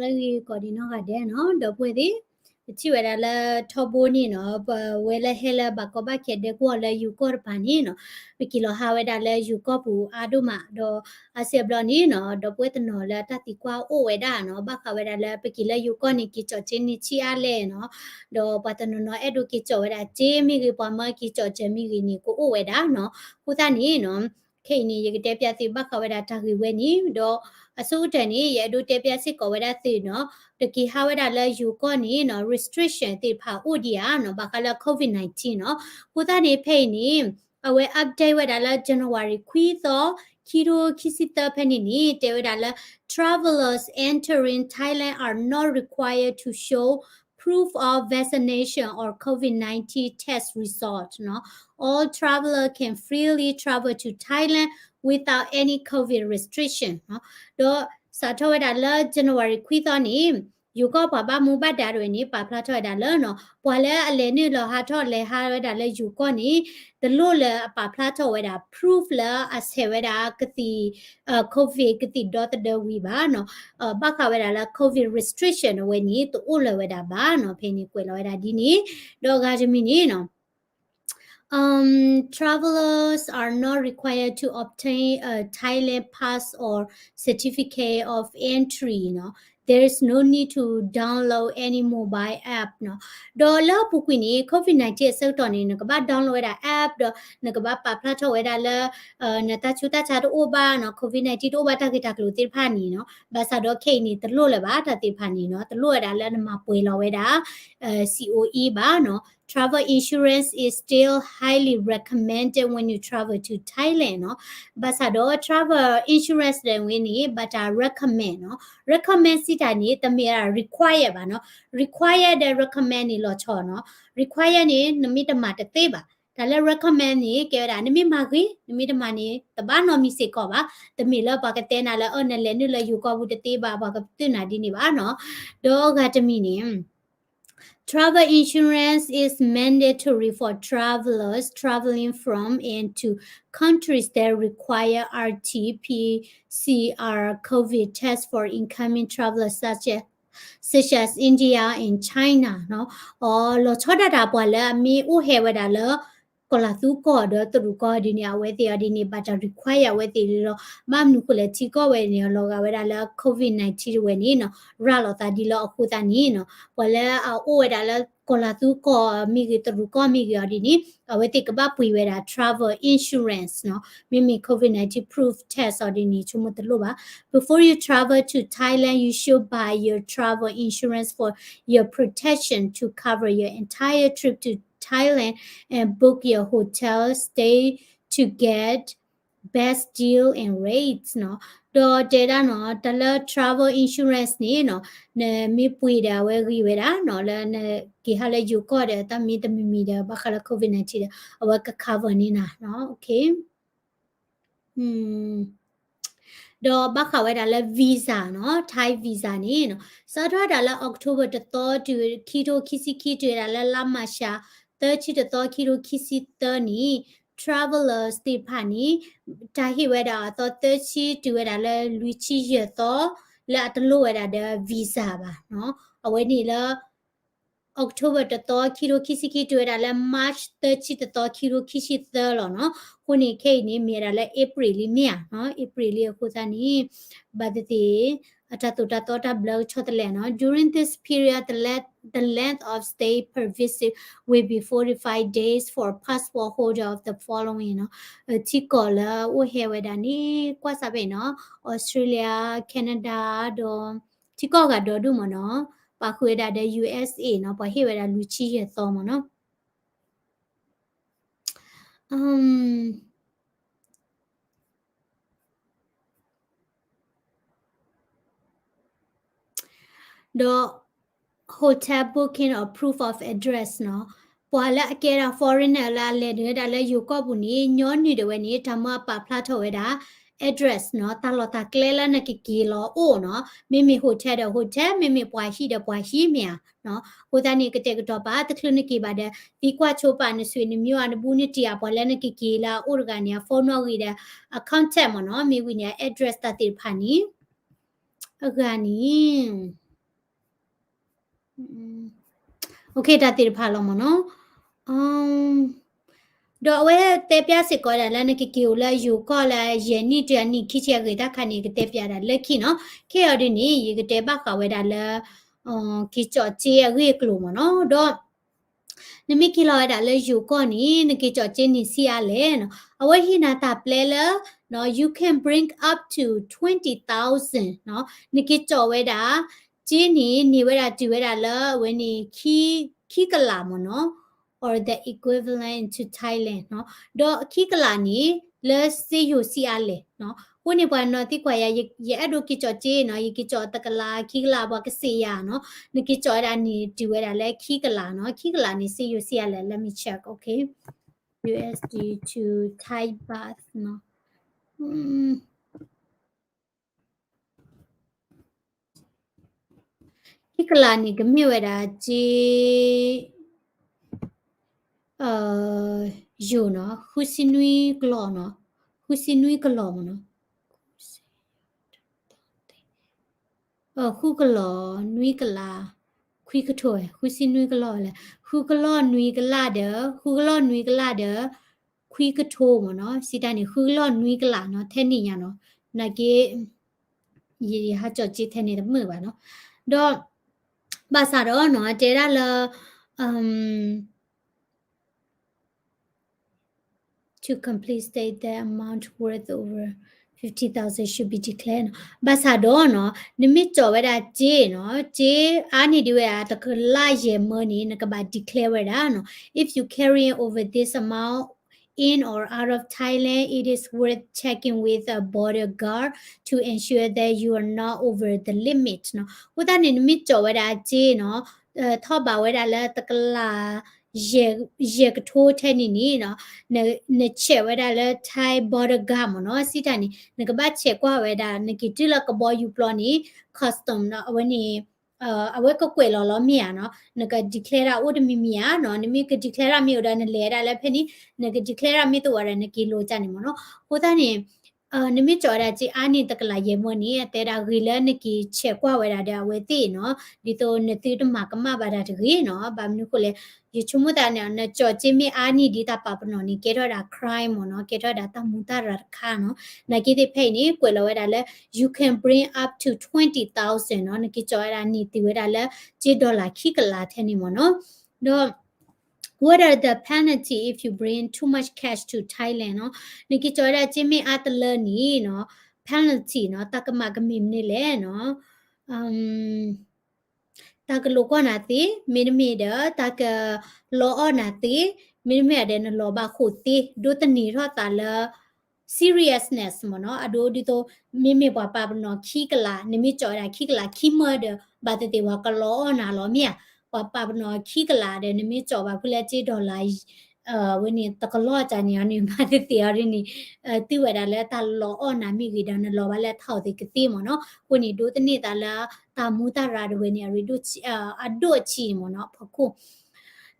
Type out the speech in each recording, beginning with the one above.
လၢဂ့ၤကိးဒံးနီၢ်ဂၤဒဲးနီၤ ဒီပုၢ်ဝဲၢ်သ့ၣ်, ပထံၣ်ဝဲဒၣ်လၢထီဘိန့ၣ်နီၤ ပဝဲလၢဟဲလၢဘၣ်ကီဘၣ်ခဲဒဲကဝီၤလၢယိၤကီၢ်တပၤန့ၣ်နီၤ ပက့ၤလီၤဟးဝဲဒၣ်လၢယိၤကီၢ်ပူၤအါဒိၣ်မး ဒီးအါစုအါဘျီန့ၣ်နီၤ ဒီပုၢ်ဝဲၢ်တနီၤလၢတၢ်သံကွၢ်အိၣ်ဝဲဒၣ်နီၤ ဘၣ်ဃးဝဲဒၣ်လၢပက့ၤလၢယိၤကီၢ်န့ၣ် က့ၤကၠီၣ်စ့န့ၢ်ဆံးအါလဲၣ်နီၤ, ဒီးပှၤတနီၤနီၤအဲၣ်ဒိးက့ၤကၠီၣ်ဝဲဒၣ်စ့မ့ၢ်ဂ့ၤ ပှၤမၢက့ၤကၠီၣ်စ့မ့ၢ်ဂ့ၤန့ၣ် ကအိၣ်ဝဲဒၣ်နီၤ. အဃိသတးန့ၣ်နီၤ ခဲအံၤန့ၣ် ယကတဲပၠးသုဘၣ်ဃးဝဲဒၣ်တၢ်ဂ့ၢ်ဝဲန့ၣ် ဒီးအဆိကတၢၢ်န့ၣ် ယအဲၣ်ဒိးတဲပၠးစ့ၢ်ကီးဝဲဒၣ်သုနီၤ တက့ၤဟးဝဲဒၣ်လၢယိၤကီၢ်န့ၣ်နီၤ restriction သ့ၣ်တဖၣ်အိၣ်ဒံးဧါနီၤ ဘၣ်ဃးလၢ COVID nineteen နီၤ. အဃိသတးန့ၣ် ဖဲအံၤန့ၣ် အဝဲ update ဝဲဒၣ်လၢ January ခွံသီ ခံထိခံဆံသၢ ဖဲန့ၣ်န့ၣ် တဲဝဲဒၣ်လၢ travelers entering Thailand are not required to show proof of vaccination or COVID nineteen test result နီၤ. All traveler can freely travel to Thailand without any COVID restriction နီၤ. ဒီးစးထီၣ်ဝဲဒၣ်လၢ January ခွံသီန့ၣ် ယိၤကီၢ်ပှၤဘၣ်မူဘၣ်ဒါတဝဲန့ၣ် ပာ်ဖျါထီၣ်ဝဲဒၣ်လၢနီၤ ပှၤလၢအလဲၤနုာ်လီၤဟးထီၣ်လဲၤဟးဝဲဒၣ်လၢယိၤကီၢ်န့ၣ် တလိၣ်လၢအပာ်ဖျါထီၣ်ဝဲဒၣ် proof လၢအဆဲးဝဲဒၣ်ကသံၣ် COVID ကသံၣ်ဒီသဒၢဝံၤဘၣ်နီၤ. ဘၣ်ဃးဝဲဒၣ်လၢ COVID restriction အဝဲန့ၣ် တအိၣ်လၢၤဝဲဒၣ်ဘၣ်နီၤ. ဖဲန့ၣ်ကွဲးလီၤဝဲဒၣ်ဒ်န့ၣ် ဒီးအဂၤတမံၤန့ၣ်နီၤ Um, travelers are not required to obtain a Thailand pass or certificate of entry, you know. There is no need to download any mobile app, နီၤ. ဒီးလၢအပူၤကွံာ်န့ၣ် COVID nineteen အဆၢကတီၢ်န့ၣ် နကဘၣ် download ဝဲဒၣ် app ဒီးနကဘၣ်ပာ်ဖျါထီၣ်ဝဲဒၣ်လၢ နတၢ်ဆူးတၢ်ဆါတအိၣ်ဘၣ်နီၤ COVID nineteen တအိၣ်ဘၣ်တၢ်ဂ့ၢ်တၢ်ကျိၤသ့ၣ်တဖၣ်န့ၣ်နီၤ. ဘၣ်ဆၣ်ဒီးခဲအံၤန့ၣ် တလိၣ်လၢၤဘၣ်တၢ်သ့ၣ်တဖၣ်န့ၣ်နီၤ တလိၣ်ဝဲဒၣ်လၢနမၤပှဲၤလီၤဝဲဒၣ် COE ဘၣ်နီၤ. Travel insurance is still highly recommended when you travel to Thailand နီၤ. ဘၣ်ဆၣ်ဒီး travel insurance ဒၣ်ဝဲန့ၣ် ဘၣ်တၢ် recommend နီၤ. Recommend စံးတၢ်န့ၣ် တမ့ၢ် require ဘၣ်နီၤ. Require ဒီး recommend န့ၣ်လီၤဆီနီၤ. Require န့ၣ် နမ့ၢ်တမၤတသ့ဘၣ်. တၢ်လၢ recommend န့ၣ် ကဲဝဲဒၣ် နမ့ၢ်မၤဂ့ၤ နမ့ၢ်တမၤန့ၣ် တဘၣ်နီတမံၤစ့ၢ်ကီးဘၣ်. တမ့ၢ်လၢပှၤကတဲနၤလၢ အၢ နလဲၤနုာ်လၢယိၤကီၢ်ပူၤတသ့ဘၣ် ပှၤကပတုာ်နၤဒ်န့ၣ်ဘၣ်နီၤ. ဒီးအဂၤတမံၤန့ၣ် Travel insurance is mandatory for travelers traveling from and to countries that require R T P C R COVID test for incoming travelers such as, such as India and China နီၤ. အီၤ လီၤဆီဒၣ်တၢ်ပှၤလၢအမ့ၢ်အိၣ်ဟဲဝဲဒၣ်လၢ ကီၢ်လၤသူကီၢ်ဒီးတရူးကီၢ်ဒ်န့ၣ် အဝဲသ့ၣ်အီၤဒ်န့ၣ် ဘၣ်တၢ် require အဝဲသ့ၣ်လီၤ. ဘၣ်မနုၤဃိလဲၣ် ထံကီၢ်ဝဲန့ၣ် လီၤဂာ်ဝဲဒၣ်လၢ COVID nineteen တဝဲန့ၣ်နီၤ ရၤလီၤသးဒ်လီၤ. အဃိသတးန့ၣ်နီၤ ပှၤလၢအအိၣ်ဝဲဒၣ်လၢ ကီၢ်လၤသူကီၢ်မ့ၢ်ဂ့ၤ တရူးကီၢ်မ့ၢ်ဂ့ၤအီၤဒ်န့ၣ် အဝဲသ့ၣ်ကဘၣ်ပှ့ၤဝဲဒၣ် travel insurance နီၤ. မ့မ့ၢ် COVID nineteen proof test အီၤဒ်န့ၣ် ဆိကမိၣ်တလိၣ်ဘၣ်. Before you travel to Thailand, you should buy your travel insurance for your protection to cover your entire trip to Thailand and book your hotel stay to get best deal and rates နီၤ. ဒီးတဲဒၣ်နီၤ တၢ်လၢ travel insurance န့ၣ်နီၤ နမ့ၢ်ပှ့ၤဒီးအဝဲဂ့ၤဝဲဒၣ်နီၤ လၢနက့ၤဟးလၢယိၤကီၢ်ဒီး တၢ်မ့ၢ်တမံၤမံၤဒီး ဘၣ်ဃးလၢ COVID nineteen ဒီး အဝဲက cover န့ၢ်နၤနီၤ. ဒီးဘၣ်ဃးဝဲဒၣ်လၢ visa နီၤ Thai visa န့ၣ်နီၤ စးထီၣ်ဝဲဒၣ်လၢ October တသီ တုၤခံထိခံဆံခံ တုၤဝဲဒၣ်လၢလါ March သၢဆံတသီ ခံထိခံဆံသၢန့ၣ် travelers သ့ၣ်တဖၣ်န့ၣ် တၢ်ဟ့ၣ်ဝဲဒၣ်အသီသၢဆံ တုၤဝဲဒၣ်လၢလွံၢ်ဆံယဲၢ်သီ လၢအတလိၣ်ဝဲဒၣ်ဒီး visa ဘၣ်နီၤ. အဝဲန့ၣ်လၢ October တသီ ခံထိခံဆံခံ တုၤဝဲဒၣ်လၢ March သၢဆံတသီ ခံထိခံဆံသၢလီၤနီၤ. အဃိန့ၣ် ခဲအံၤန့ၣ် မ့ၢ်ဝဲဒၣ်လၢ April လံမ့ၢ်ဧါနီၤ April လံအဃိသတးန့ၣ် ဘၣ်သ့ၣ်သ့ၣ် အတၢ်သိၣ်တၢ်သီ တၢ်ဘျၢကဆီတလဲနီၤ. During this period, the length, the length of stay per visit will be forty-five days for passport holder of the following နီၤ. ထံကီၢ်လၢအအိၣ်ဟဲဝဲဒၣ်န့ၣ် ကွၢ်စးဖဲနီၤ Australia, Canada ဒီး ထံကီၢ်ဂၤဒီဒူၣ်မ့ၢ်နီၤ ပာ်ဃုာ်ဝဲဒၣ်ဒီး USA နီၤ ပှၤဟ့ၣ်ဝဲဒၣ်လွံၢ်ဆံယဲၢ်သီမ့ၢ်နီၤ. ဒီး hotel booking or proof of address နီၤ. ပှၤလၢအကဲဒၣ် foreigner လၢအလဲၤနုာ်ဝဲဒၣ်လၢယိၤကီၢ်ပူၤန့ၣ် ညီနုၢ်ဒၣ်ဝဲန့ၣ် တၢ်မၢအပာ်ဖျါထီၣ်ဝဲဒၣ် address နီၤ တၢ်လီၢ်တၢ်ကျဲလၢနကက့ၤလီၤအိၣ်နီၤ. မ့မ့ၢ် hotel ဒီး hotel မ့မ့ၢ်ပှၤဟံၣ်ဒီးပှၤဟံၣ်မ့ၢ်ဧါနီၤ. အဃိသတးန့ၣ် ကတဲာ်ကတီၤပာ် တချုးနက့ၤဘၣ်ဒီး သံကွၢ်ဆိပာ်နဆွေနမျိုးဧါ နဘူးနတံၢ်ဧါ ပှၤလၢနကက့ၤလၢအအိၣ်တဂၤန့ၣ် အ phone နီၣ်ဂံၢ်ဒီး အ contact မ့ၢ်နီၤ မ့ၢ်ဝံၤန့ၣ် address တၢ်သ့ၣ်တဖၣ်န့ၣ် အဂၤန့ၣ် တၢ်သ့ၣ်တဖၣ်လီၤမ့ၢ်နီၤ. ဒီးအဝဲတဲပျၢ်စ့ၢ်ကီးဒၣ်လၢနကက့ၤအိၣ်လၢယိၤကီၢ်လၢယဲၢ်နံၣ်တုၤအနံၣ်ခံဆံ အဂ့ၢ်တၢ်ခါန့ၣ် ကတဲပျၢ်ဒၣ်လၢခံနီၤ. ခဲအံၤဒ်န့ၣ် ယကတဲဘၣ်ဃးဝဲဒၣ်လၢ က့ၤကၠီၣ်စ့အဂ့ၢ်အကျိၤမ့ၢ်နီၤ. ဒီး နမ့ၢ်က့ၤလီၤဝဲဒၣ်လၢယိၤကီၢ်န့ၣ် နက့ၤကၠီၣ်စ့န့ၢ်ဆံးအါလဲၣ်နီၤ. အဝဲဟ့ၣ်နၤတၢ်ပျဲလၢ you can bring up to twenty thousand နီၤ. နက့ၤကၠီၣ်ဝဲဒၣ် စ့န့ၣ် န့ၢ်ဝဲဒၣ်တုၤဝဲဒၣ်လၢအဝဲန့ၣ် ခံကလးမ့ၢ်နီၤ or the equivalent to Thailand နီၤ. ဒီးခံကလးန့ၣ် လၢစ့ယိၤဆံးအါလဲၣ်နီၤ. အဃိန့ၣ်ပှၤနီၤသံကွၢ်ယၤ ယအဲၣ်ဒိးက့ၤကၠီၣ်စ့နီၤ, ယက့ၤကၠီၣ်တကလး ခံကလး ပှၤကစံးယၤနီၤ. နက့ၤကၠီၣ်ဝဲဒၣ်န့ၢ်တုၤဝဲဒၣ်လၢခံကလးနီၤ. ခံကလးန့ၣ် စ့ယိၤဆံးအါလဲၣ်, let me check, okay. U S D to Thai baht နီၤ. ခံကလးန့ၣ် ကမ့ၢ်ဝဲဒၣ်စ့ ယိၤနီၤ, ဃုဆံနွံကလီၢ်နီၤ, ဃုဆံနွံကလီၢ်မ့ၢ်နီၤ, ဃုကလီၢ်နွံကလး ခွံကထိ, ဃုဆံနွံကလီၢ်လဲၣ်, ဃုကလီၢ်နွံကလးဒီး ဃုကလီၢ်နွံကလးဒီး ခွံကထိမ့ၢ်နီၤ, စံးတၢ်န့ၣ် ဃုကလီၢ်နွံကလးနီၤ, ထဲန့ၣ်ညါနီၤ, နာ်က့ ယဟးကၠီၣ်စ့ထဲန့ၣ်တမုာ်ဘၣ်နီၤ, ဒီး ဘၣ်ဆၣ်ဒီးနီၤ တဲဒၣ်လၢ to complete state that amount worth over fifty thousand should be declared နီၤ, ဘၣ်ဆၣ်ဒီးနီၤ နမ့ၢ်ကၠီၣ်ဝဲဒၣ်စ့နီၤ, စ့အါန့ၢ်ဒံးဝဲဒၣ်တကလးယဲၢ်မၢန့ၣ် နကဘၣ် declare ဝဲဒၣ်နီၤ, if you carry over this amount in or out of Thailand, it is worth checking with a border guard to ensure that you are not over the limit နီၤ. အဃိသတးန့ၣ် နမ့ၢ်ကၠီၣ်ဝဲဒၣ်စ့နီၤ, ထီၣ်ဘးဝဲဒၣ်လၢတကလး ယဲၢ်ကထိထဲန့ၣ်န့ၣ်နီၤ, န check ဝဲဒၣ်လၢ Thai border guard မ့ၢ်နီၤ, စံးတၢ်န့ၣ် နကဘၣ် check ကွၢ်ဝဲဒၣ် နက့ၤတုၤလၢကဘီယူၤပျီန့ၣ် custom နီၤ, အဝဲန့ၣ် အဝဲကကွဲးလီၤလီၤမ့ၢ်ဧါနီၤ, နက declare ဒၣ်အိၣ်တမံၤမံၤဧါနီၤ, နမ့ၢ်က declare ဒၣ်မ့ၢ်အိၣ်ဒီး နလဲၤဒၣ်လၢဖဲန့ၣ်, နက declare ဒၣ်မ့ၢ်တအိၣ်ဒီး နက့ၤလိာ်ကၢ်န့ၣ်မ့ၢ်နီၤ, အဃိသတးန့ၣ် နမ့ၢ်ကၠီၣ်ဝဲဒၣ်စ့အါန့ၢ်တကလးယဲၢ်မၢန့ၣ် အတဲဒၣ်ဂ့ၤလၢနက့ၤ check ကွၢ်ဝဲဒၣ်ဒီးအဝဲသ့ၣ်နီၤ, ဒ်သိးနသုတမၤကမၣ်ဘၣ်တၢ်တဂ့ၤနီၤ, ဘၣ်မနုၤဃိလဲၣ်, ယဆိကမိၣ်သးန့ၣ် နကၠီၣ်စ့မ့ၢ်အါန့ၢ်ဒ်တၢ်ပာ်ပနီၣ်န့ၣ် ကဲထီၣ်ဝဲဒၣ် crime မ့ၢ်နီၤ, ကဲထီၣ်ဝဲဒၣ်တၢ်မူတၢ်ရၤတခါနီၤ, နာ်က့သ့ၣ်ဖဲအံၤန့ၣ် ကွဲးလီၤဝဲဒၣ်လၢ you can bring up to twenty thousand နီၤ, နက့ၤကၠီၣ်ဝဲဒၣ်န့ၢ်တုၤဝဲဒၣ်လၢ စ့ dollar ခံကလးထဲန့ၣ်မ့ၢ်နီၤ, ဒီး What are the penalty if you bring too much cash to Thailand နီၤ, နက့ၤကၠီၣ်ဝဲဒၣ်စ့မ့ၢ်အါတလၢန့ၣ်နီၤ, penalty နီၤ, တၢ်ကမၣ်ကမ့ၢ်မနုၤလဲၣ်နီၤ, တၢ်ကလိာ်ကွီၢ်နၤသ့, မ့တမ့ၢ်ဒီး တၢ်ကလီအီၣ်နၤသ့, မ့တမ့ၢ်ဒီးနလီၤဘၣ်ဃိာ်သ့, ဒိးသန့ၤထီၣ်သးလၢ seriousness မ့ၢ်နီၤ, အဒိဒ်သိး မ့မ့ၢ်ပှၤပာ်ပနီၣ်ခံကလး, နမ့ၢ်ကၠီၣ်ဝဲဒၣ်ခံကလးခံမၢဒီး ဘၣ်သ့ၣ်သ့ၣ်ပှၤကလီအီၣ်နၤလီၤမ့ၢ်ဧါ, ပှၤပာ်ပနီၣ်ခံကလးဒီး နမ့ၢ်ကၠီၣ်ဘၣ်ဖုလၢစ့ dollar ဝဲန့ၣ် တကလီၢ်ကန့ၣ်အီၤန့ၣ် ဘၣ်သ့ၣ်သ့ၣ်အီၤဒ်န့ၣ် သုဝဲဒၣ်လၢတၢ်လီၤအီၣ်နၤမ့ၢ်ဂ့ၤဒီး နလီၤဘၣ်လၢထီၣ်သ့ၣ်ကသ့မ့ၢ်နီၤ, အဃိန့ၣ် ဒိးသန့ၤသးလၢတၢ်မူတၢ်ရၤတဝဲန့ၣ် အဒိၣ်အဆံးမ့ၢ်နီၤ ဖီခိၣ်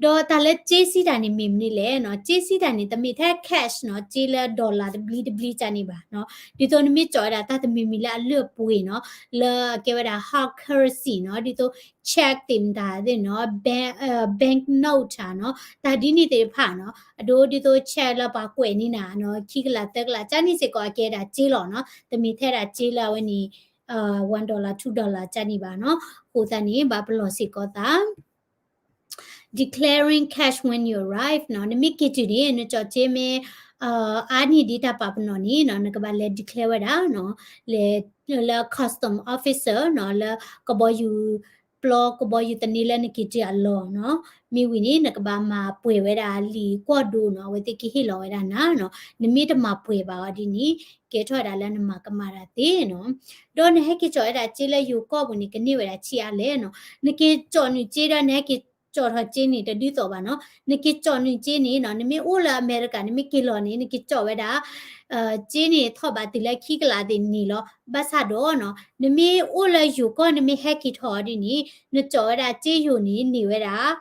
ဒီးတၢ်လၢစ့စံးတၢ်န့ၣ်မ့ၢ်မနုၤလဲၣ်နီၤ, စ့စံးတၢ်န့ၣ် တမ့ၢ်ထဲ cash နီၤ, စ့လၢ dollar တဘျံတဘျံကန့ၣ်ဘၣ်နီၤ, ဒ်သိးနမ့ၢ်ကၠီၣ်ဝဲဒၣ်တၢ်တမံၤမံၤလၢအလုၢ်အပှ့ၤနီၤ, လၢအကဲဝဲဒၣ် hard currency နီၤ, ဒ်သိး check သ့ၣ်မတၤသ့ၣ်နီၤ, bank, bank note နီၤ, တၢ်ဒ်န့ၣ်သ့ၣ်တဖၣ်နီၤ, အဒိဒ်သိး check လၢပှၤကွဲးန့ၢ်နၤနီၤ, ခံကလးသၢကလး ကန့ၣ်စ့ၢ်ကီးအကဲဒၣ်စ့လီၤနီၤ, တမ့ၢ်ထဲဒၣ်စ့လၢအဝဲန့ၣ် one dollar two dollar ကန့ၣ်ဘၣ်နီၤ, အဃိသတးန့ၣ် ဘၣ်ပလီၢ်စ့ၢ်ကီးသး declaring cash when you arrive နီၤ, နမ့ၢ်က့ၤတုၤန့ၣ် နကၠီၣ်စ့မ့ၢ် အါန့ၢ်ဒ်တၢ်ပာ်ပနီၣ်န့ၣ်နီၤ, နကဘၣ်လဲၤ declare ဝဲဒၣ်နီၤ, လဲၤလၢ custom officer နီၤ, လၢကဘီယူၤပျီ ကဘီယူၤသန့လၢနက့ၤတုၤအလီၢ်နီၤ, မ့ၢ်ဝံၤန့ၣ် နကဘၣ်မၤပှဲၤဝဲဒၣ်လံာ်ကွီၢ်ဒိနီၤ, အဝဲသ့ၣ်ကဟ့ၣ်လီၤဝဲဒၣ်နၤနီၤ, နမ့ၢ်တမၤပှဲၤဘၣ်အီၤဒ်န့ၣ် ကဲထီၣ်ဝဲဒၣ်လၢနမၤကမၣ်တၢ်သ့နီၤ, ဒီးနဟဲက့ၤကၠီၣ်ဝဲဒၣ်စ့လၢယိၤကီၢ်ပူၤန့ၣ် ကန့ၢ်ဝဲဒၣ်ဆံးအါလဲၣ်နီၤ, နက့ၤကၠီၣ်နုာ်စ့ဒီး နဟဲက့ၤကၠီၣ်ထီၣ်စ့န့ၣ် တဒ်သိးဘၣ်နီၤ, နက့ၤကၠီၣ်နုာ်စ့န့ၣ်နီၤ, နမ့ၢ်အိၣ်လၢအမဲရကၤ နမ့ၢ်က့ၤလီၤန့ၣ် နက့ၤကၠီၣ်ဝဲဒၣ် စ့န့ၣ်ထီၣ်ဘးတုၤလၢခံကလးသ့ၣ်န့ၣ်လီၤ, ဘၣ်ဆၣ်ဒီးနီၤ, နမ့ၢ်အိၣ်လၢယိၤကီၢ် နမ့ၢ်ဟဲက့ၤထီၣ်အီၤဒ်န့ၣ် နကၠီၣ်ဝဲဒၣ်စ့ယိၤန့ၣ် န့ၢ်ဝဲဒၣ်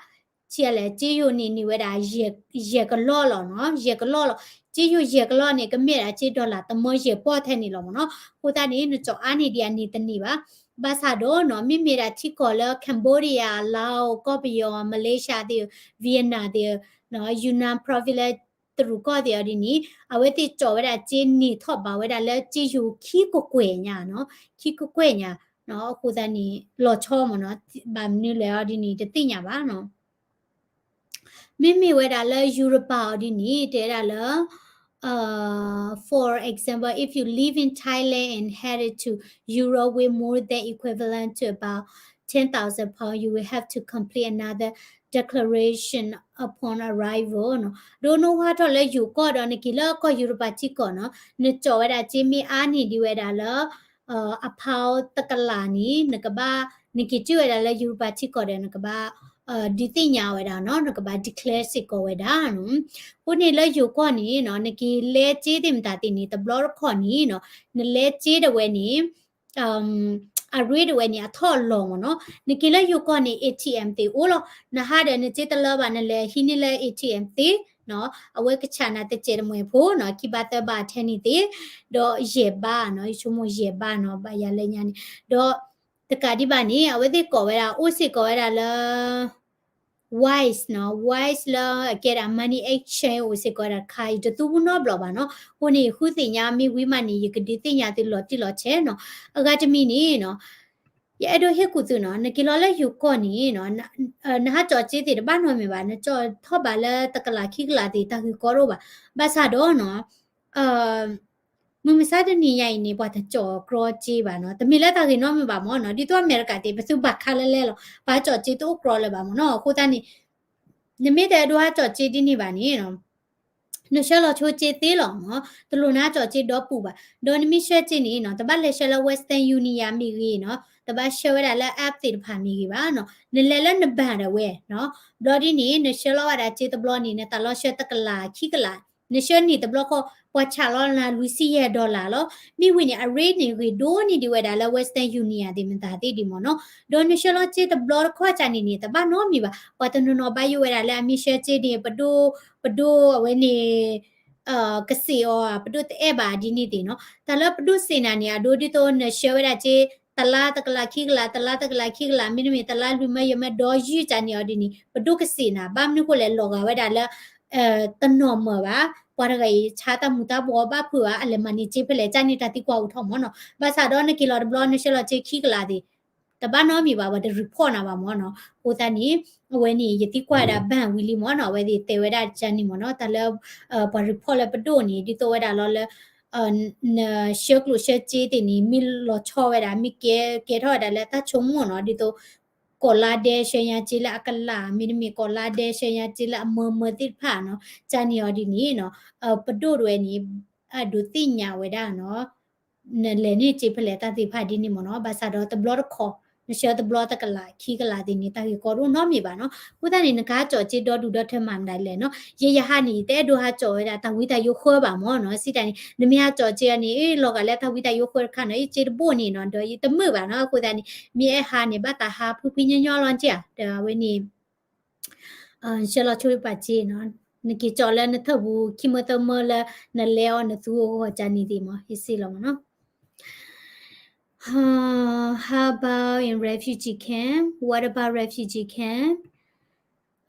ဆံးအါလဲၣ်, စ့ယိၤန့ၣ် န့ၢ်ဝဲဒၣ်ယဲၢ်ကလီၢ်လီၤနီၤ, ယဲၢ်ကလီၢ်လီၤ, စ့ယိၤယဲၢ်ကလီၢ်န့ၣ် ကမ့ၢ်ဒၣ်စ့ dollar တမၢယဲၢ်ပီၢ်ထဲန့ၣ်လီၤမ့ၢ်နီၤ, အဃိသတးန့ၣ် နကၠီၣ်အါန့ၢ်ဒံးအန့ၢ်တန့ၢ်ဘၣ် ဘၣ်ဆၣ်ဒီးနီၤ မ့မ့ၢ်ဒၣ်ထံကီၢ်လၢ Cambodia, Laos, ကီၢ်ပယီၤ, Malaysia သ့ၣ်, Vietnam သ့ၣ်, Yunnan province လၢတရူးကီၢ်သ့ၣ်အီၤဒ်န့ၣ် အဝဲသ့ၣ်ကၠီၣ်ဝဲဒၣ်စ့န့ၢ်ထီၣ်ဘးဝဲဒၣ်လၢစ့ယိၤခံကကွဲၢ်ညါနီၤ, ခံကကွဲၢ်ညါ, အဃိသတးန့ၣ် လီၤဆီမ့ၢ်နီၤ, ဘၣ်မနုၤလဲၣ်အီၤဒ်န့ၣ် တသ့ၣ်ညါဘၣ်နီၤ. မ့မ့ၢ်ဝဲဒၣ်လၢယူရပၤအီၤဒ်န့ၣ် တဲဝဲဒၣ်လၢ uh, for example, if you live in Thailand and headed to Europe with more than equivalent to about ten thousand pounds, you will have to complete another declaration upon arrival နီၤ. ဒ်နဟးထီၣ်လၢယိၤကီၢ်ဒီး နက့ၤလၢကီၢ်ယူရပၤထံကီၢ်နီၤ, နကၠီၣ်ဝဲဒၣ်စ့မ့ၢ်အါန့ၢ်ဒံးဝဲဒၣ်လၢ အဖါတကလးန့ၣ် နကဘၣ်, နက့ၤတုၤဝဲဒၣ်လၢယူရပၤထံကီၢ်ဒီး နကဘၣ် ဒုးသ့ၣ်ညါဝဲဒၣ်နီၤ, နကဘၣ် declare စ့ၢ်ကီးဝဲဒၣ်နီၤ. အဃိန့ၣ်လၢယိၤကီၢ်န့ၣ်နီၤ နက့ၤလဲစ့သ့ၣ်မတၤသ့ၣ်န့ၣ် တဘျီတခီၣ်န့ၣ်နီၤ နလဲစ့ဒၣ်ဝဲန့ၣ် အရ့ဒၣ်ဝဲန့ၣ် အထီၣ်အလီၤမ့ၢ်နီၤ. နက့ၤလၢယိၤကီၢ်န့ၣ် A T M သ့ၣ်အိၣ်လီၤ. နဟးဒီးနစ့တလၢဘၣ် နလဲၤဟံးန့ၢ်လၢ A T M သ့ၣ်နီၤ, အဝဲကဆးနၤတစဲးတမှဲၤဖိနီၤ, ခံဘးသၢဘးထဲန့ၣ်သ့ၣ်, ဒီးယဲၢ်ဘးနီၤ, ယဆိကမိၣ်ယဲၢ်ဘးနီၤ, ဘၣ်ယၤလၢညါန့ၣ်, ဒီးတကးဒံးဘၣ်န့ၣ် အဝဲသ့ၣ်ကိးဝဲဒၣ် အိၣ်စ့ၢ်ကီးဝဲဒၣ်လၢ Wise နီၤ, Wise လၢအကဲဒၣ် money exchange အိၣ်စ့ၢ်ကီးဝဲဒၣ်တခါအံၤ တသူဘူးနီတဘျီဘၣ်နီၤ. အဃိန့ၣ် ဃုသ့ၣ်ညါမ့ၢ်ဝံၤမးန့ၣ် ယကဒုးသ့ၣ်ညါသုလီၤတံၢ်လီၤဆဲးနီၤ. အဂၤတမံၤန့ၣ်နီၤ, ယအဲၣ်ဒိးဟ့ၣ်ကူၣ်သုနီၤ, နက့ၤလီၤလၢယိၤကီၢ်န့ၣ်နီၤ, နဟးကၠီၣ်စ့သ့ၣ်တဘၣ်နီတမံၤဘၣ်, နကၠီၣ်ထီၣ်ဘးလၢတကလးခံကလးသ့ၣ် တၢ်ဂ့ၢ်ကီတအိၣ်ဘၣ်. ဘၣ်ဆၣ်ဒီးနီၤ မုၢ်မဆါတနံၤညါအံၤန့ၣ် ပှၤတကၠီၣ်ကြီစ့ဘၣ်နီၤ, တမ့ၢ်လၢတၢ်ဂ့ၢ်နီတမံၤဘၣ်မ့ၢ်နီၤ, ဒ်သိးအမဲရကၤသ့ၣ် ပသူဘၣ်ခါလၢလဲလီၤ, ပှၤကၠီၣ်စ့တအိၣ်ကြီလၢၤဘၣ်မ့ၢ်နီၤ. အဃိသတးန့ၣ် နမ့ၢ်တအဲၣ်ဒိးဟးကၠီၣ်စ့ဒ်န့ၣ်ဘၣ်န့ၣ်နီၤ, နဆှၢလီၤဆိစ့သ့လီၤနီၤ, တလိၣ်နဟးကၠီၣ်စ့ဒီပူၤဘၣ်. ဒီးနမ့ၢ်ဆှၢစ့န့ၣ်နီၤ, တဘၣ်လဲၤဆှၢလၢ Western Union မ့ၢ်ဂ့ၤနီၤ, တဘၣ်ဆှၢဝဲဒၣ်လၢ app သ့ၣ်တဖၣ်မ့ၢ်ဂ့ၤဘၣ်နီၤ, နလဲၤလၢန bank ဒၣ်ဝဲနီၤ. ဘျီဒ်န့ၣ် နဆှၢလီၤဝဲဒၣ်စ့တဘျီန့ၣ် နသးလီၤဆှၢတကလးခံကလး, နဆှၢန့ၢ်တဘျီဃီ ပှၤဆးလီၤနၤလွံၢ်ဆံယဲၢ် dollar လီၤ. မ့ၢ်ဝံၤန့ၣ် အ rate န့ၣ် ဂ့ၤဒိၣ်န့ၢ်ဒံးဝဲဒၣ်လၢ Western Union သ့ၣ်မတၤသ့ၣ်ဒံးမ့ၢ်နီၤ. ဒီးနဆှၢလီၤစ့တဘျီတခီၣ်ကၢ်န့ၣ်န့ၣ် တဘၣ်နီတမံၤဘၣ်, ပှၤတနီၤနီၤဘၣ်ယိၣ်ဝဲဒၣ်လၢအမ့ၢ်ဆှၢစ့န့ၣ် ပဒိၣ်, ပဒိၣ်အဝဲန့ၣ် ကစ့ၢ်အီၤ ပဒိၣ်တအဲၣ်ဘၣ်ဒ်န့ၣ်သ့ၣ်နီၤ. တၢ်လၢပဒိၣ်စ့ၢ်နၤန့ၣ် အဒိဒ်သိးနဆှၢဝဲဒၣ်စ့ တလါတကလးခံကလး တလါတကလးခံကလး မ့တမ့ၢ်တလါလွံၢ်မၢယဲၢ်မၢဒီယုၢ်ကၢ်န့ၣ်အီၤဒ်န့ၣ် ပဒိၣ်ကစ့ၢ်နၤ, ဘၣ်မနုၤဃိလဲၣ် လီၤဂာ်ဝဲဒၣ်လၢ တနီၤမၢဘၣ်, ပှၤတဂၤအံၤ ဆါတၢ်မူၤတၢ်ဘှီးဘၣ်ဖုးဧါ, အလဲၤမၤန့ၢ်စ့ဖဲလဲၣ် ကၢ်န့ၣ်တၢ်သံကွၢ်အိၣ်ထီၣ်မ့ၢ်နီၤ. ဘၣ်ဆၣ်ဒီးနက့ၤလီၤတဘျီ နဆှၢလီၤစ့ခံကလးသ့ၣ် တဘၣ်နီတမံၤဘၣ်, ပှၤတ report နၤဘၣ်မ့ၢ်နီၤ. အဃိသတးန့ၣ် အဝဲန့ၣ် ယသံကွၢ်ဝဲဒၣ် bank ဝံၤလံမ့ၢ်နီၤ, အဝဲသ့ၣ်တဲဝဲဒၣ်ကၢ်န့ၣ်မ့ၢ်နီၤ, တၢ်လၢ ပှၤ report လၢပဒိၣ်န့ၣ် ဒ်သိးဝဲဒၣ်လီၤလၢ နဆှၢကျိၣ်ဆှၢစ့သ့ၣ်န့ၣ် မ့ၢ်လီၤဆီဝဲဒၣ် မ့ၢ်ကဲကဲထီၣ်ဝဲဒၣ်လၢတၢ်ဆိကမိၣ်နီၤ, ဒ်သိး ကိးလါဒဲးဆှၢညါစ့လၢအကလး မ့တမ့ၢ်ကိးလါဒဲးဆှၢညါစ့လၢအမၢမၢသ့ၣ်တဖၣ်နီၤ, ကၢ်န့ၣ်အီၤဒ်န့ၣ်နီၤ, ပဒိၣ်တဝဲန့ၣ် အဒိးသ့ၣ်ညါဝဲဒၣ်နီၤ နလဲၤန့ၢ်စ့ဖဲလဲၣ်တၢ်သ့ၣ်တဖၣ်ဒ်န့ၣ်မ့ၢ်နီၤ. ဘၣ်ဆၣ်ဒီးတဘျီတခီၣ် နဆှၢတဘျီတကလးခံကလးသ့ၣ်န့ၣ် တၢ်ဂ့ၢ်ကီတအိၣ်နီတမံၤဘၣ်နီၤ. အဃိသတးန့ၣ် နကဟးကၠီၣ်စ့ဒီဒူၣ်ဒီထၢမၤမတၤလဲၣ်နီၤ. ယဲယဟးန့ၣ် ယတအဲၣ်ဒိးဟးကၠီၣ်ဝဲဒၣ်တၢ်ဝံတၢ်ယိးဃၢဘၣ်မ့ၢ်နီၤ. စံးတၢ်န့ၣ် နမ့ၢ်ဟးကၠီၣ်စ့အီၤန့ၣ် အ့ လီၤဂာ်လၢတၢ်ဝံတၢ်ယိးဃၢတခါနီၤ, အ့ စ့တဘိန့ၣ်နီၤ ဒီးယတမုာ်ဘၣ်နီၤ. အဃိသတးန့ၣ် မ့ၢ်အဲၣ်ဟးန့ၣ် ဘၣ်သးဟးဖှံဖှံညီညီလီၤက့ဧါ, ဒီးအဝဲန့ၣ် ဆှၢလီၤဆိပာ်စ့နီၤ, နက့ၤကၠီၣ်လၢနထၢၣ်ပူၤ ခံမၢသၢမၢလၢ နလဲၤအီၤနသူအဂီၢ်ကၢ်န့ၣ်သ့ၣ်မ့ၢ် ယစ့လီၤမ့ၢ်နီၤ. How about in refugee camp? What about refugee camp?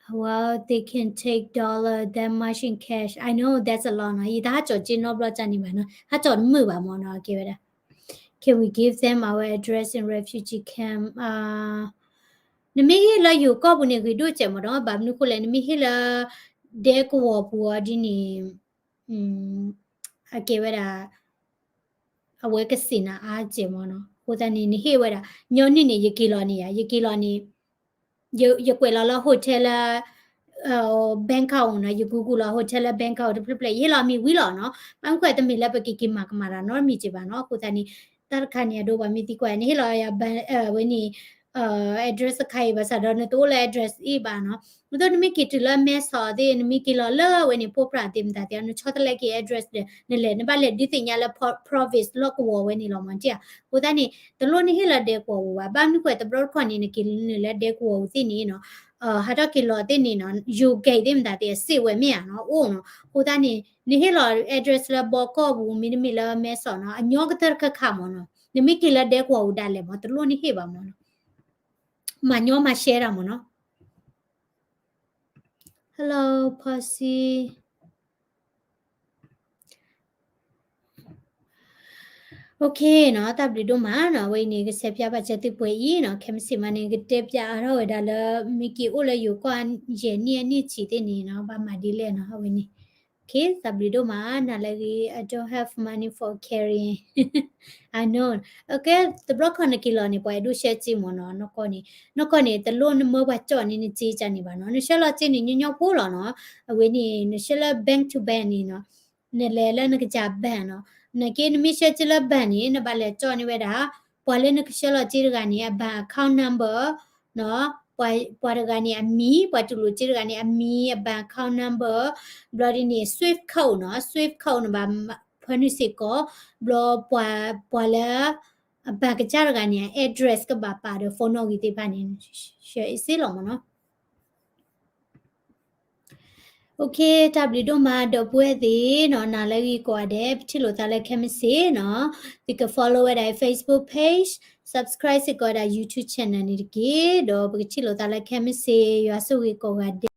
Well, they can take dollar that much in cash. I know that's a lot နီၤ. ယတဟးကၠီၣ်စ့နီတဘျီကၢ်န့ၣ်ဘၣ်နီၤ. ဟးကၠီၣ်တမုာ်ဘၣ်မ့ၢ်နီၤ. ကဲဝဲဒၣ် Can we give them our address in refugee camp? နမ့ၢ်ဟ့ၣ်လၢယိၤကီၢ်ပူၤန့ၣ် ဂ့ၤဒိၣ်စဲးမ့ၢ်နီၤ, ဘၣ်မနုၤဃိလဲၣ် နမ့ၢ်ဟ့ၣ်လၢ ဒဲကဝီၤပူၤအီၤဒ်န့ၣ် အကဲဝဲဒၣ် အဝဲကစ့ၢ်နၤအါစဲးမ့ၢ်နီၤ. အဃိသတးန့ၣ် နဟ့ၣ်ဝဲဒၣ် ညီနုၢ်န့ၣ် ယက့ၤလီၤန့ၣ်ယါ ယက့ၤလီၤန့ၣ် ယကွဲးလီၤလၢ hotel လၢ Bangkok နီၤ, ယ Google လီၤ hotel လၢ Bangkok တဖျၢၣ်ဖျၢၣ် ယဟ့ၣ်လီၤမ့ၢ်ဝံၤလီၤနီၤ. ဘၣ်မနုၤဃိတမ့ၢ်လၢပကက့ၤမၤကမၣ်တၢ်နီတမံၤက့ဘၣ်နီၤ. အဃိသတးန့ၣ် တၢ်တခါန့ၣ် အဒိပှၤမ့ၢ်သံကွၢ် နဟ့ၣ်လီၤယၤ ဝဲန့ၣ် address တခါအံၤဘၣ်ဆၣ်ဒီး နတအိၣ်လၢ address အံၤဘၣ်နီၤ. ဒ်သိးနမ့ၢ်က့ၤတုၤလၢ မဲဆီး သ့ၣ် နမ့ၢ်က့ၤလီၤလၢဝဲန့ၣ် ပိၢ်ပြၣ်သ့ၣ်မတၤသ့ၣ် နဆီတလဲက့ၤ address ဒီး နလဲၤ နဘၣ်လဲၤဒုးသ့ၣ်ညါလၢ province လီၢ်ကဝီၤဝဲန့ၣ်လီၤမ့ၢ်ဧါ. အဃိသတးန့ၣ် တလိၣ်နဟ့ၣ်လၢဒဲကဝီၤပူၤဘၣ်. ဘၣ်မနုၤဃိတဘျီတခီၣ်န့ၣ် နက့ၤနုာ်လၢဒဲကဝီၤပူၤသ့ၣ်န့ၣ်နီၤ ဟးထီၣ်က့ၤလီၤသ့ၣ်န့ၣ်နီၤ ယိၤကဲၤသ့ၣ်မတၤသ့ၣ် အစ့ၣ်ဝဲမ့ၢ်ဧါနီၤ အိၣ်နီၤ. အဃိသတးန့ၣ် နဟ့ၣ်လီၤ address လၢဘီကီၢ်ပူၤ မ့တမ့ၢ်လၢမဲဆီးနီၤ အညီကတၢၢ်တခါခါမ့ၢ်နီၤ. နမ့ၢ်က့ၤလၢဒဲကဝီၤပူၤဒၣ်လဲာ်မး တလိၣ်န့ၢ်ဟ့ၣ်ဘၣ်မးနီၤ. မၤညီမၤ share တၢ်မးနီၤ. Hello Posse. Okay နီၤ, တၢ်ဘျုးဒိၣ်မးနီၤ. အဝဲအံၤန့ၣ် ကဆဲးပၠးဘၣ်စၢၤသုပှဲၤအံၤနီၤ. ခဲမုၢ်ဆ့ၣ်မးန့ၣ် ကတဲပၠးအါထီၣ်ဝဲဒၣ်လၢ မ့ၢ်က့ၤအိၣ်လၢယိၤကီၢ်ယဲၢ်နံၣ်အနံၣ်ဆံးသ့ၣ်န့ၣ်နီၤ, ဘၣ်မၤဒ်လဲၣ်နီၤ အဝဲန့ၣ်. Okay, တၢ်ဘျုးဒိၣ်မး, နၤလၢအဂ့ၤ, I don't have money for carrying. I know. Okay, တဘျီခီနက့ၤလီၤန့ၣ် ပှၤအဲၣ်ဒိးဆှၢစ့မးနီၤ, နီၢ်ကီၢ်န့ၣ်, နီၢ်ကီၢ်န့ၣ် တလိၣ်နမၢပှၤကၠီၣ်န့ၢ်နစ့ကန့ၣ်ဘၣ်နီၤ, နဆှၢလီၤစ့န့ၣ် ညီညီဖိလီၤနီၤ, အဝဲန့ၣ် နဆှၢလၢ bank to bank န့ၣ်နီၤ, နလဲၤလၢနကစၢ် bank နီၤ, နက့နမ့ၢ်ဆှၢစ့လၢ bank န့ၣ် နဘၣ်လဲၤကၠီၣ်န့ၢ်ဝဲဒၣ် ပှၤလၢနကဆှၢလီၤစ့တဂၤန့ၣ် အ bank account number နီၤ, ပှၤတဂၤန့ၣ်အမံၤ, ပှၤတူၢ်လိာ်စ့တဂၤန့ၣ်အမံၤ, အ bank account number, ဘျီဒ်န့ၣ် swift code နီၤ, swift code နဘၣ်ဖၢနုာ်စ့ၢ်ကီး, ဘျီပှၤ, ပှၤလၢအ bank ကစၢ်တဂၤန့ၣ် အ address ကဘၣ်ပာ်ဒီး phone နီၣ်ဂံၢ်သ့ၣ်တဖၣ်န့ၣ် ဆှၢအ့ၣ်စ့လီၤမးနီၤ. Okay, တၢ်ဘျုးဒိၣ်မး ဒီပုၢ်ဝဲၢ်သ့ၣ်နီၤ, နၤလၢအဂ့ၤကိးဂၤဒဲး, ပထံၣ်လိာ်သးလၢခဲမုၢ်ဆ့ၣ်နီၤ, သုက follow ဝဲဒၣ် Facebook page, subscribe စ့ၢ်ကီးဝဲဒၣ် YouTube channel န့ၣ်တက့ၢ်, ဒီးပကထံၣ်လိာ်သးလၢခဲမုၢ်ဆ့ၣ်, ယွၤဆိၣ်ဂ့ၤကိးဂၤဒဲး.